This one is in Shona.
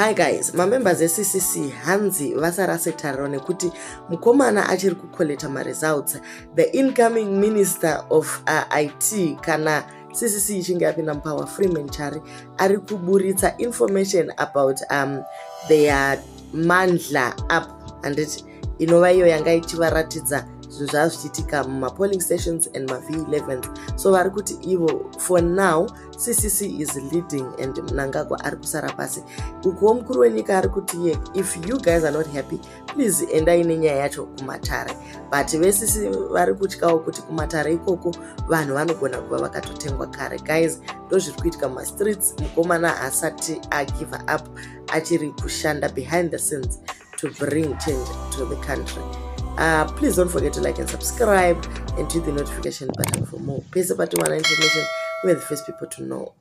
Hi guys, mamembers eCCC hanzi vasarase tariro nekuti mukomana achiri kucollecta maresults. The incoming minister of IT, kana CCC ichinge yapinda mupower, Freeman Chari, ari kuburitsa information about their Mandla app, handiti, inova iyo yanga ichivaratidza zvinhu zvava zvichiitika mumapolling stations and maV11s. So vari kuti ivo for now CCC is leading and Mnangagwa ari kusara pasi. Ukuwo mukuru wenyika ari kuti iye, if you guys are not happy, please endai nenyaya yacho kumatare. But veCCC vari kutyawo kuti kumatare ikoko vanhu vanogona kuva vakatotengwa kare. Guys, ndo zviri kuitika mumastreets. Mukomana haasati agive up, achiri kushanda behind the scenes to bring change to the country. Please don't forget to like and subscribe and hit the notification button for more. Pese patiwana information, we're the first people to know.